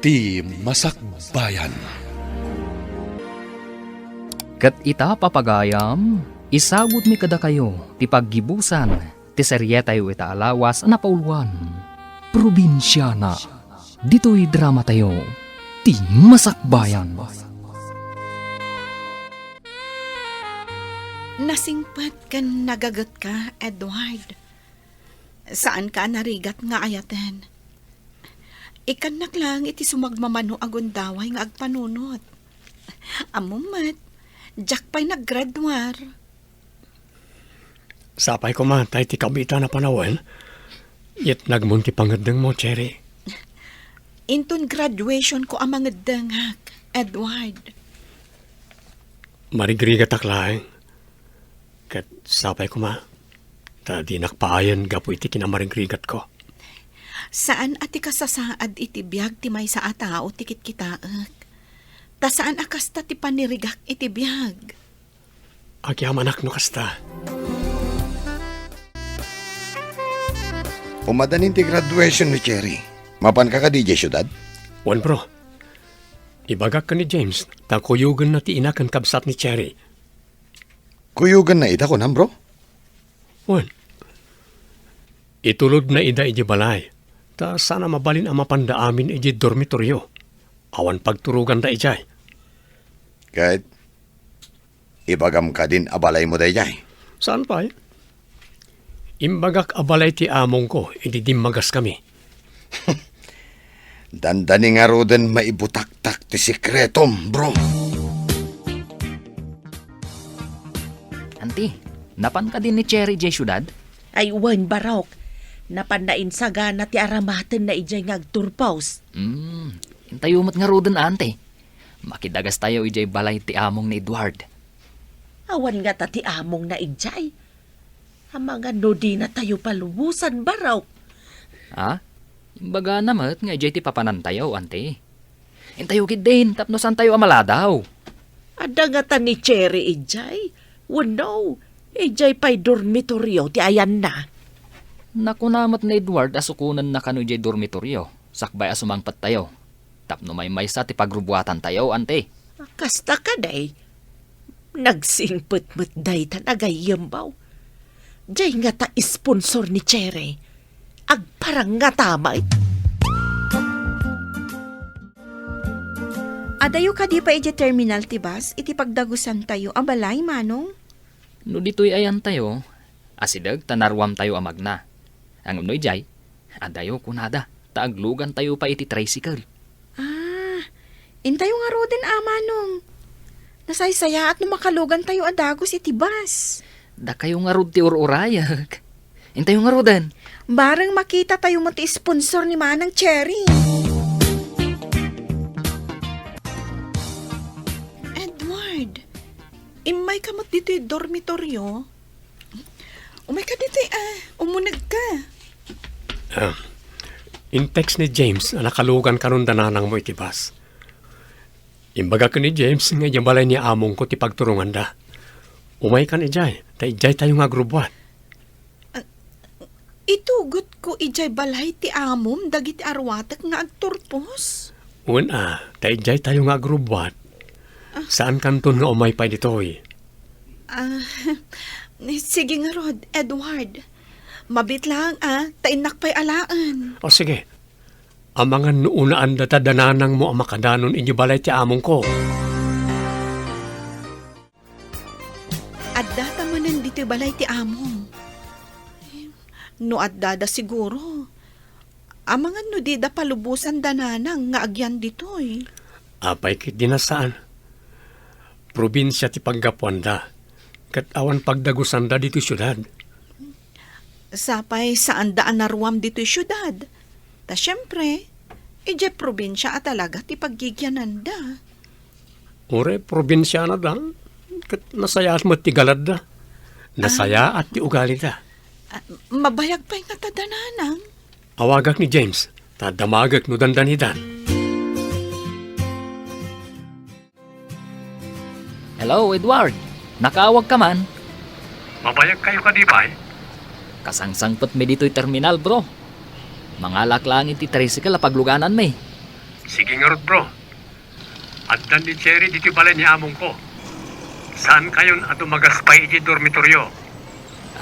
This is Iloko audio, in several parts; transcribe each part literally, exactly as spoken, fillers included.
Ti Masakbayan. Ket ita, papagayam, isagutmi kadakayo ti paggibusan ti serietayo ita a lawas a napauluan, Probinsiana. Ditoy dramatayo, Ti Masakbayan. Nasingpet ken nagagetka, Edward. Saanka a narigat nga ayaten. Ikkannak laeng iti sumagmamano a gundaway nga agpanunot. Ammom met, diak pay naggraduar. Sapay koma ta iti kabiitan a panawen, yetnagmon ti pangeddengmo, Cherry. Inton graduationko a mangeddengak, Edward. Marigrigatak laeng. Ket sapay koma, ta dinak paayen gapu iti kinamarigrigatko. Saan a ti kasasaad iti biag ti maysa a tao ti kitkitaek. Ta saan a kasta ti panirigak iti biag. Agyamanak no kasta. Umadanin ti graduation ni Cherry. Mapanka kadi idiay siudad? Wen, bro. Ibagak ken ni James ta kuyogenna ti ina ken kabsat ni Cherry. Kuyogenna ida, kunam, bro? Wen. Itulodna ida idiay balay, ta saan a mabalin a mapanda amin idiay dormitorio. Awan pagturoganda idiay. Ket ibagam kadin a balaymo daydiay? Saan pay? Imbagak a balay ti amongko idi dimmagaskami. Dandani ngaruden maibutaktak ti sekretom, bro. Anti, napan kadin ni Cherry idiay siudad? Ay, wen, barok. Napanna insagana ti aramatenna idiay nga agturpos. Hmm, intayo met ngaruden, anti. Makidagastayo idiay balay ti among ni Edward. Awan ngata ti amongna idiay? Amangan no dinatayo palubosan, barok. Ha? Imbagana met nga idiay ti papanantayo, anti. Intayo ketdin tapno saantayo a maladaw. Adda ngata ni Cherry idiay? Wenno, idiay pay dormitorio ti ayanna? Nakuna met ni Edward a sukonenna kano idiay dormitorio, sakbay a sumangpettayo. Tapno maymaysa ti pagrubuatantayo, anti. Kasta kadi, nagsingpet met dayta a gayyembaw. Diay ngata sponsor ni Cherry. Agparang ngata met. Adayo kadi pay idiay terminal ti bus iti pagdagusantayo a balay, Manong? No ditoy ayantayo, asideg ta naruamtayo a magna. Ngem no idiay, adayo kunada, ta aglugantayo pay iti tricycle. Ah, intayo ngaruden a, Manong. Nasaysayaat no makalugantayo a dagus iti bus. Dakayo ngarud ti ur-urayek. Intayo ngaruden. Bareng makitatayo met ti sponsor ni Manang Cherry. Edward, immayka met ditoy dormitorio? Umayka ditoy, ah, umunegka. Ah, in-text ni James a nakalugan kanon da nanangmo iti bus. Imbagak ken ni James nga idiay balay ni amongko ti pagturonganda. Umaykan idiay, ta idiaytayo nga agrubbuat. Ah, itugotko idiay balay ti amom dagiti aruatek nga agturpos? Wen a, ta idiaytayo nga agrubbuat. Ah. Saankanton nga umay pay ditoy. Ah, sige ngarud, Edward. Mabiit laeng a, ta innak pay alaen. O sige. Amangan no unaanda ta da nanangmo a makadanon idiay balay ti amongko. Addata manen ditoy balay ti amom. No addada siguro, amangan no dida palubosan da nanang nga agyan ditoy. Apay ketdi a saan? Probinsia ti paggapuanda, ket awan pagdagusanda ditoy siudad. Sapay saanda a naruam ditoy siudad. Ta siempre, idiay probinsia a talaga ti paggigiananda. Uray probinsianada, ket nasayaat met ti galadda. Nasayaat ti ugalida. Ah, mabayag pay ngata da nanang. Awagak ni James, ta damagek no dandanidan. Hello, Edward. Nakaawagka man? Mabayagkayo kadi pay? Kasangsangpetmi ditoy terminal, bro. Mangalak laeng iti tricycle a paglugananmi. Sige ngarud, bro. Addan ni Cherry ditoy balay ni amongko. Saankayon a dumagaspay iti dormitoryo.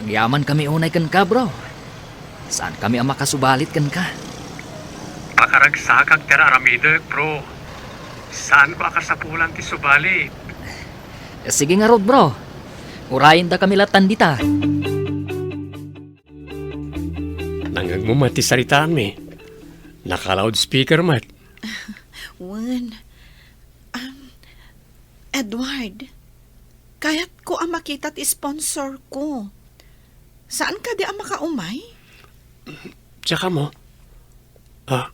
Agyamankami unay kenka, bro. Saankami a makasubalit kenka. Pakaragsakak ti ar-aramidek, bro. Saanko a kasapulan ti subalit. Sige ngarud, bro. Urayendakami lattan dita. Nangngegmo met ti saritaanmi. Naka-loudspeaker met. Wen, um, Edward, kayatko a makita ti sponsor ko. Saan kadi a makaumay? Tsaka mo, ah,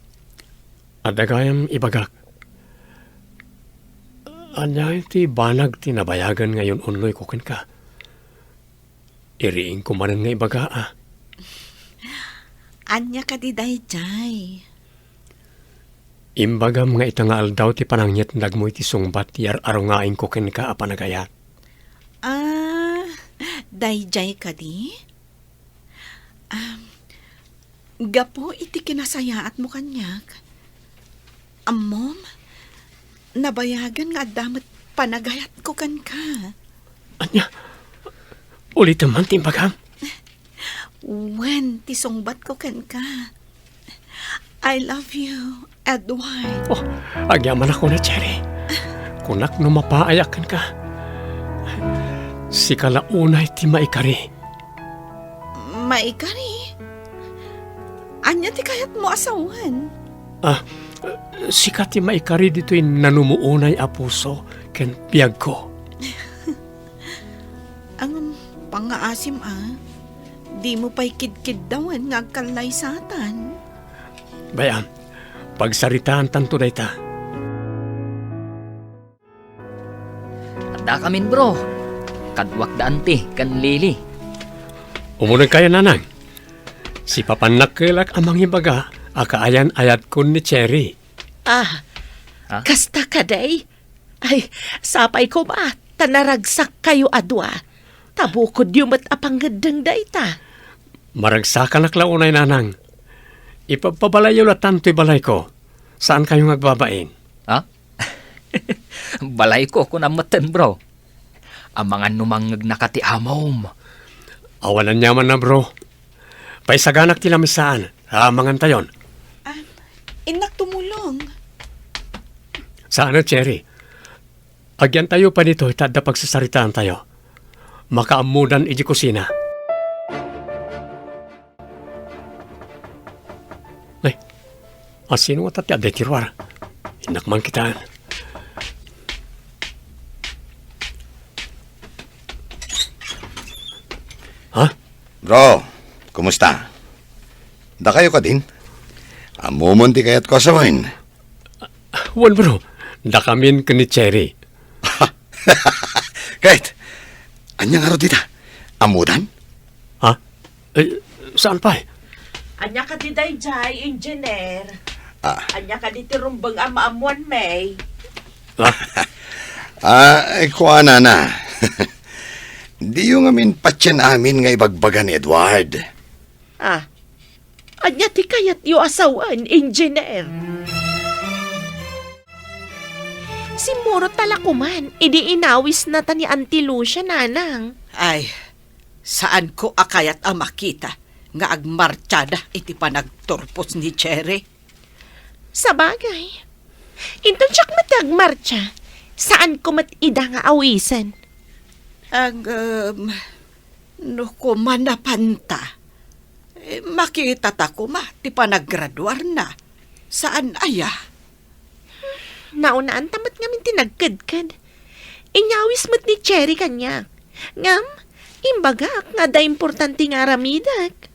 adda gayam ibagak. Ania ti banag ti nabayagen nga yun-unnoyko kenka? Iriingko manen nga ibaga, a. Ania kadi daydiay? Imbagam nga ita nga aldaw ti panangyatnagmo iti sungbat ti ar-arungaingko kenka a panagayat. Ah, daydiay kadi? Ah, gapu iti kinasayaatmo kaniak, ammom, nabayagan nga adda met panagayatko kenka. Ania? Ulitem man ti imbagam? Wen, ti sungbatko kenka. I love you, Edward. Oh, agyamanak unay, Cherry. Kunak no mapaayak kenka. Sika la unay ti maikari. Maikari? Ania ti kayatmo a sawen? Ah, sika ti maikari ditoy nanumuonay a puso ken biagko. Ang pangngaasim a, dimo pay kidkiddawen nga agkallaysatan. Bay-am, pagsaritaantanto dayta. Addakamin, bro. Kaduak da Auntie ken Lily. Umunegkayo, Nanang. Sipapannakkelak a mangibaga a kaayan-ayatkon ni Cherry. Ah, ah? Kasta kadi? Ay, sapay koma, ta naragsakkayo a dua. Ta bukodyo met a pangngeddeng dayta. Maragsakanak la unay, Nanang. Ipabpabalayyo latan toy balayko. Saankayo nga agbabain? Ha? Balayko, kunam metten, bro. Amangan no mangngegnaka ti amom. Awan aniamanna, bro. Paisaganak ti lamisaan. Amangantayon. Ah, innak tumulong. Saan a, Cherry. Agyantayo pay ditoy ta adda pagsasaritaantayo. Makaammodan idiay kusina. Ay, asino ngata ti adda iti ruar? Innak man kitaan. Ha? Bro, kumusta? Dakayo kadin? Ammomon ti kayatko a sawen. Wen, bro. Dakamin ken ni Cherry. Ket, ania ngarud dita? Ammodan? Ha? Eh, saan pay? Ania kadi daydiay, Engineer? Ah. Ania kadi ti rumbeng a maammoanmi? Ah. Ah, eh, kuanana. Diyo ngamin patien amin nga ibagbaga ni Edward. Ah, ania ti kayatyo a sawen, Engineer? Simmurot ta la koman idi inawisnata ni Auntie Lucia, Nanang. Ay, saanko a kayat a makita nga agmartiada iti panagturpos ni Cherry. Sabagay, inton siak met ti agmartia, saanko met ida nga awisen. Ngem, no koma napanta, eh, makitata koma ti panaggraduarna. Saan aya? Naunaanta met ngamin ti nagkedked. Inyawis met ni Cherry kaniak. Ngem, imbagak nga adda importante nga aramidek.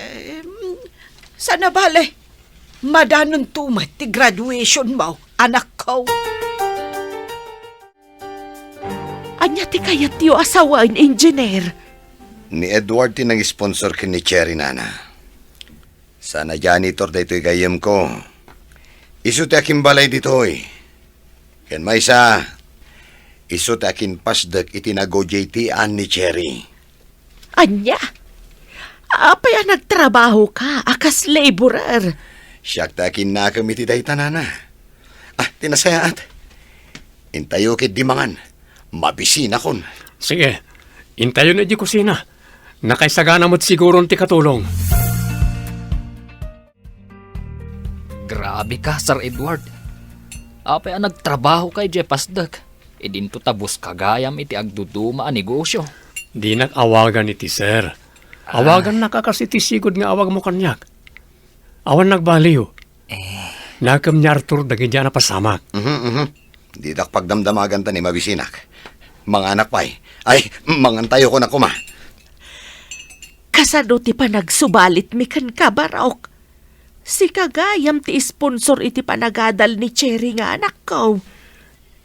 Em, saan a bale, madanonto met ti graduation mo, anakko. Ania ti kayatyo a sawen, Engineer? Ni Edward ti nangisponsor ken ni Cherry, Nana. Saan a janitor daytoy gayyemko. Isu ti akimbalay ditoy. Ken maysa, isu ti akinpasdek iti nag-O J T-an ni Cherry. Ania? Apay a nagtrabahoka a kas laborer? Siak ti akinnakem iti dayta, Nana. Ah, ti nasayaat. Intayo ketdi mangan. Mabisinakon. Sige, intayon iti kusina. Nakaisagana met siguron ti katulong. Grabe ka, Sir Edward. Apay a nagtrabaho ka idiay pasdek? Idinto ta buska gayam iti agduduma a negosio. Dinak awagan iti sir. Ah. Awagannak a kas iti sigud nga awagmo kaniak. Awan nagbaliw. Eh. Nakem ni Arthur dagiti a napasamak. Mhm, mhm. Didak pagdamdamagan ta ni mabisinak. Manganak pay. Ay, mangantayo koma. Kasano ti panagsubalit mi kenka, Barok? Sika gayam ti sponsor iti panagadal ni Cherry nga anakko.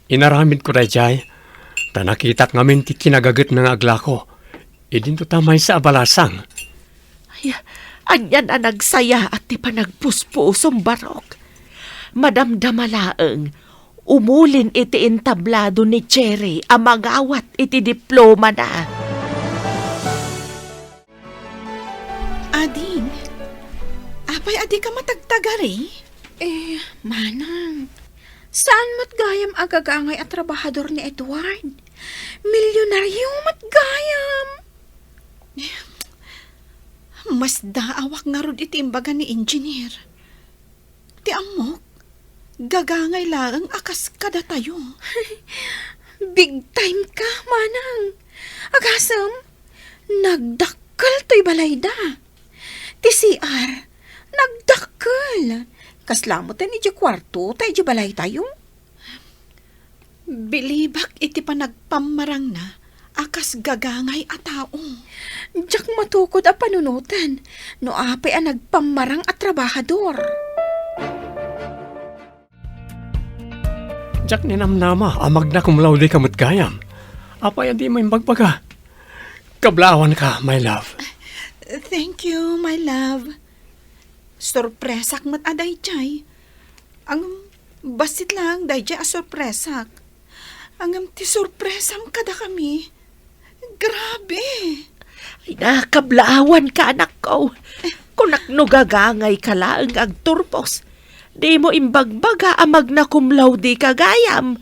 Inaramidko daydiay, ta nakitak ngamin ti kinagagetna nga aglako. Idinto ta maysa a balasang. Ay, anian a nagsayaat ti panagpuspusom, Barok. Madamdama laeng, umulin iti entablado ni Cherry a mangawat iti diplomana. Ading, apay a dika matagtagari? Eh, manang, saan met gayam a gagangay a trabahador ni Edward? Milyonaryo met gayam! Masdaawak ngarud iti imbaga ni Engineer. Ti ammok, gagangay laeng a kas kadatayo. Big time ka, manang. Agasem, nagdakkel toy balayda. Ti C R, nagdakkel. Kasla met idiay kuarto ta idiay balaytayo. Bilibak iti panagpammarangna a kas gagangay a tao. Diak matukod a panunoten no apay a nagpammarang a trabahador. Diak ninamnama a magna cum laude ka met gayam. Apay a dimo imbagbaga? Kablaawanka, my love. Thank you, my love. Sorpresak met a daydiay. Ngem, bassit laeng daydiay a sorpresak. Ngem ti sorpresam kadakami, grabe! Ay, nakablaawanka, anakko. Kunak no gagangayka laeng nga agturpos. Dimo imbagbaga a magna cum laude ka gayam.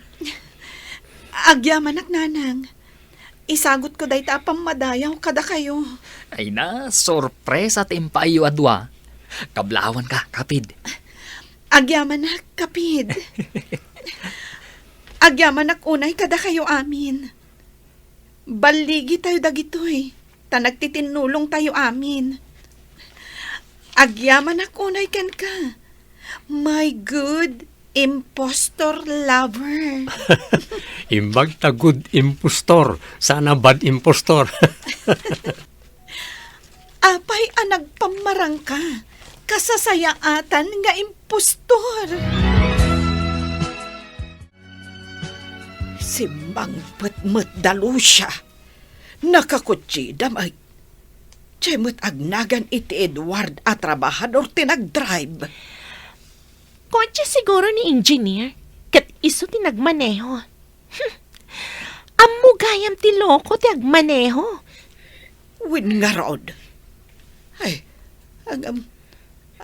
Agyamanak, nanang. Isagutko dayta a pammadayaw kadakayo. Ay na, sorpresa ti impaayyo a dua. Kablaawanka, kapid. Agyamanak, kapid. Agyamanak unay kadakayo amin. Balligitayo dagitoy, ta nagtitinnulongtayo amin. Agyamanak unay kenka, my good impostor lover. Imbag ta good impostor, sana bad impostor. Apay a nagpammarangka, kasasayaatan nga impostor. Simmangpet met da Lucia. Nakakotsida met. Diay met agnagan iti Edward a trabahador ti nagdrive. Kotse siguro ni Engineer, ket isu ti nagmaneho. Hmm. Ammo gayam ti loko ti agmaneho. Wen ngarud. Ay, agam,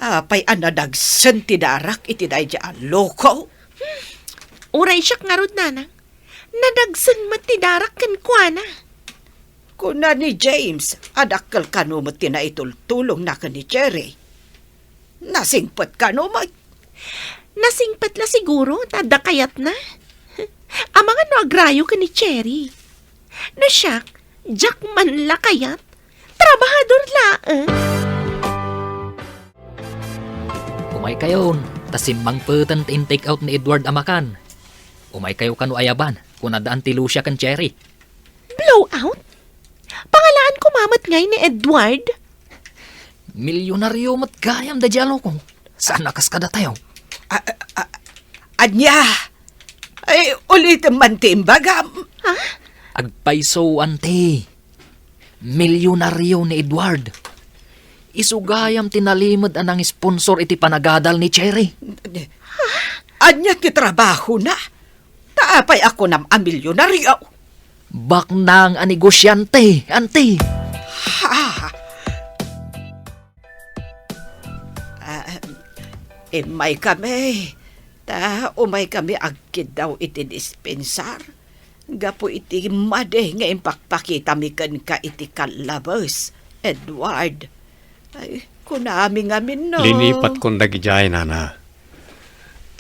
apay a nadagsen ti darak iti daydiay a loko? Hmm. Uray siak ngarud, nanang. Nadagsen met ti darak kenkuana. Kuna ni James a dakkel kano met ti naitultulongna ken ni Cherry. Nasingpet kano met? Nasingpet la siguro ta adda kayatna. Amangan no agrayo ken ni Cherry. No siak, diak man la kayat. Trabahador laeng. Umaykayon, ta simmangpeten ti in-take out ni Edward a makan. Umaykayo kano ayaban, kunada Auntie Lucia ken Cherry. Blowout? Pangalaan koma met ngay ni Edward? Milyonaryo met gayam daydiay a loko. Saan a kas kadatayo? A, a, a, ania? Ay, ulitem man ti imbagam. Ha? Agpayso, Auntie. Milyonaryo ni Edward. Isu gayam ti nalimed a nang-sponsor iti panagadal ni Cherry. Ania ti trabahona? Ta apay a kunam a milyonaryo? Baknang a negosyante, Auntie. Ha? Ah, immay kami. Ta umaykami agkiddaw iti dispensar gapu iti madi nga impakpakitami kenka iti kallabes, Edward. Ay, kunami ngamin no. Linipatkon dagidiay, nana.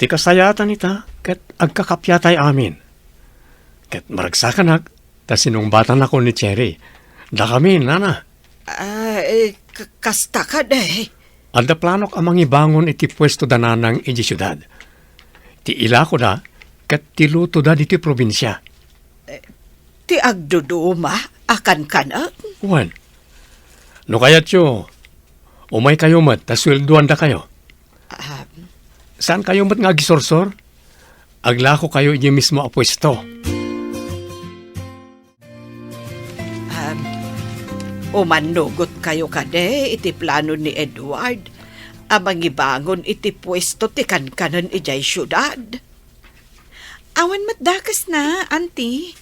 Ti kasayaatan ita ket agkakappatay amin. Ket maragsakanak ta sinungbatanakon ni Cherry. Dakami, nana. Ah, eh, ka-, kasta kadi. Adda planok a mangibangon iti puesto da nanang idiay siudad. Ti ilakoda ket ti lutoda ditoy probinsia. Ti agduduma a kankanen? Wen. No kayatyo, umaykayo met ta sueldoandakayo. Ah. Saankayo met nga agisursor? Aglakokayo idiay mismo a puesto. Ah, umannugotkayo kadi iti plano ni Edward a mangibangon iti puesto ti kankanen idiay siudad? Awan met dakesna, Auntie.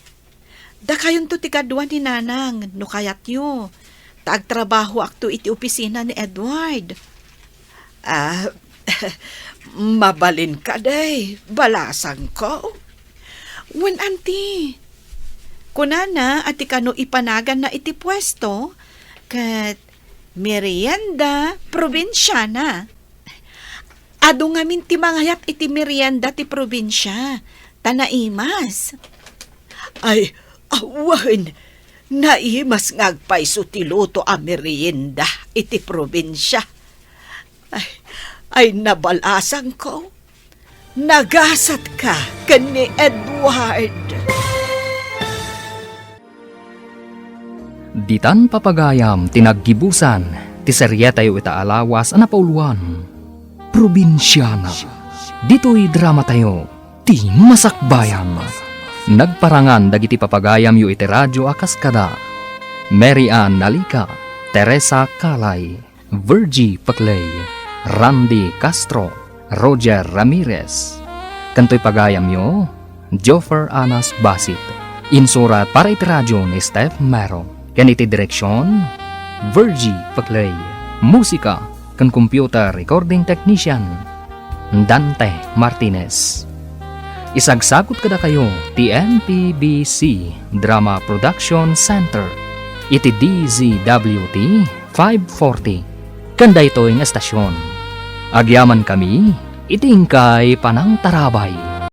Dakayonto ti kadua ni Nanang, no kayatyo, ta agtrabahoakto iti opisina ni Edward. Ah, mabalin kadi, balasangko. Wen, Auntie, kunana a ti kano ipanaganna iti puesto, ket merienda probinsiana. Adu ngamin ti mangayat iti merienda ti probinsia, ta naimas. Ay, awan, naimas nga agpayso ti luto a merienda iti probinsia. Ay, ay, nabalasangko. Nagasatka ken ni Edward. Ditan papagayam ti naggibusan ti serietayo ita a lawas a napauloan, Probinsiana. Ditoy dramatayo, ti masakbayan. Nagparangan dagiti papagayamyo iti radio a kas kada Mary Ann Nalica, Teresa Calay, Virgie Peclay, Randy Castro, Roger Ramirez. Ken toy pagayamyo, Joffer Anas Basit. Insurat para iti radio ni Steph Mero. Ken iti direksion, Virgie Peclay. Musika ken computer recording technician, Dante Martinez. Isagsaggut kadakayo ti M P B C Drama Production Center iti D Z W T five forty. Ken daytoy nga estasion, agyamankami iti inkay panangtarabay.